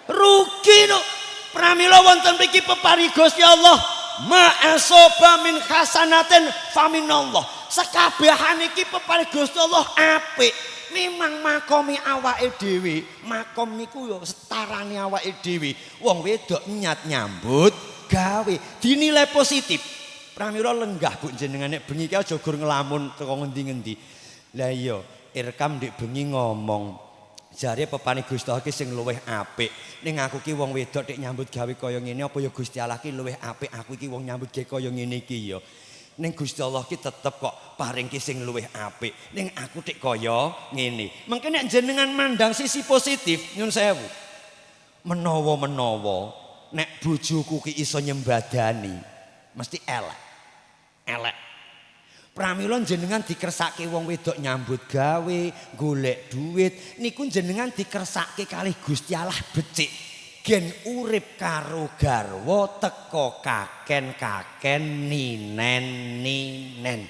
Rugi no. Pramila wonten mriki pepari Gusti Allah, ma asoba min hasanatin faminallah. Sekabehane iki pepari Gusti Allah apik. Memang makomi awake dhewe, makom niku ya setarane awake dhewe. Wong wedok nyat nyambut gawe dinilai positif. Pramila lenggah, Bu, jenengan nek bengi ki aja gur nglamun teko ngendi-ngendi. Lah iya, Irkam ndek bengi ngomong, jare pepane Gusti Allah ki sing luwih apik. Ning aku ki wong wedok nek nyambut gawe kaya ngene, apa ya Gusti Allah ki luwih apik aku iki wong nyambut gawe kaya ngene iki ya. Ning Gusti Allah ki tetep kok paring ki sing luwih apik. Ning aku tek kaya ngene. Mengke nek jenengan mandang sisi positif, nyun sewu. Menawa-menawa nek bojoku ki iso nyembadani, mesti elek. Elek. Pramila jenengan dikersake wong wedok nyambut gawe, golek duit, niku jenengan dikersake kalih Gusti Allah becik. Gen urip karo garwa teko kaken-kaken ninen-ninen.